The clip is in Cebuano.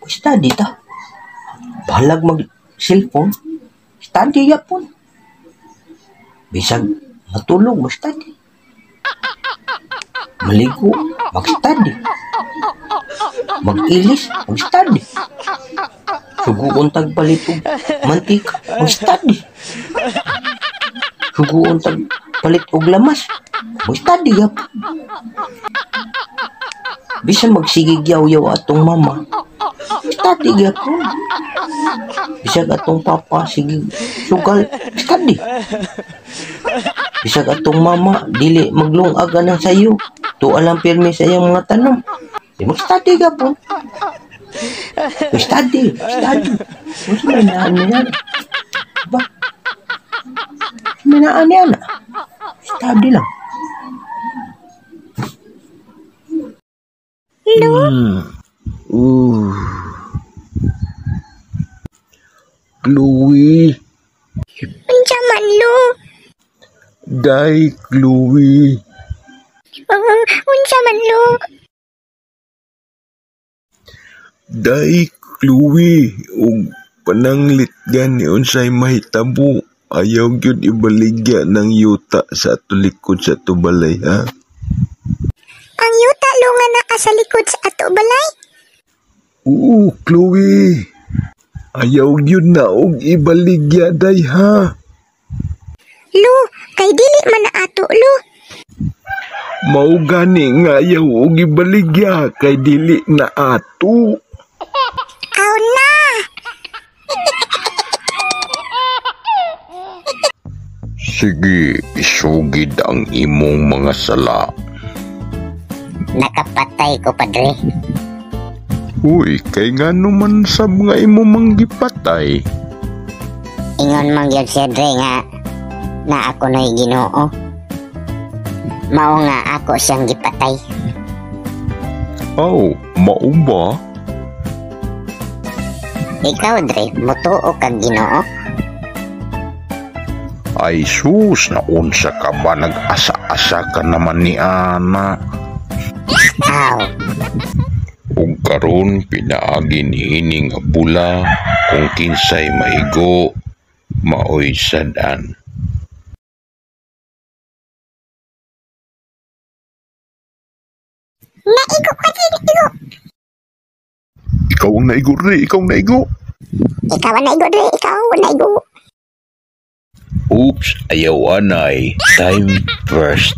Study ta. Bahalag mag cellphone, study yapon. Bisag matulog, mag-study. Maligo, mag-study. Mag-ilis, mag-study. Suguon tag palit og mantika, mag-study. Suguon tag palit og lamas, mag-study yapon. Bisan magsigig yaw-yaw atong mama, study gyapon. Bisag atong papa sige sugal, study. Bisag atong mama dili maglungag anang sayo, tuwa lang pirmi sa iyang mga tanom, di mag-study gyapon. Study, study. Unsa may naan niya? Ba? May naan niya na. Study lang. Hello? Chloe. Unsa man, Lu? Day, Chloe. Unsa man, Lu? Day, Chloe. Og pananglit gani unsay mahitabo. Ayaw gyud ibaligya ng yuta sa ato likod sa ato balay, ha? Ang yuta, Lu, nga naa sa likod sa ato balay? Oo, Chloe. Ayaw gyud na og ibaligya, day, ha? Lu, kay dili man na ato, Lu. Mao gani nga ayaw og ibaligya kay dili na ato. Aw na! Sige, isugid ang imong mga sala. Nakapatay ko, padre. Uy, kay ngano man sab nga imo mang gipatay? Ingon man gyud siya, dre, nga na ako na'y Ginoo. Mao nga ako siyang gipatay. Aw, mao ba? Ikaw, dre, mutuo kag Ginoo? Ay sus, naunsa ka ba? Nag-asa-asa ka naman ni Ana. Aw. Ug karon pinaagi niini nga bula kung kinsay maigo maoy sad-an. Naigo ka din, naigo. Ikaw ang naigo, Re. Ikaw ang naigo. Ikaw ang naigo, Re. Ikaw ang naigo. Oops, ayaw anay. Time first.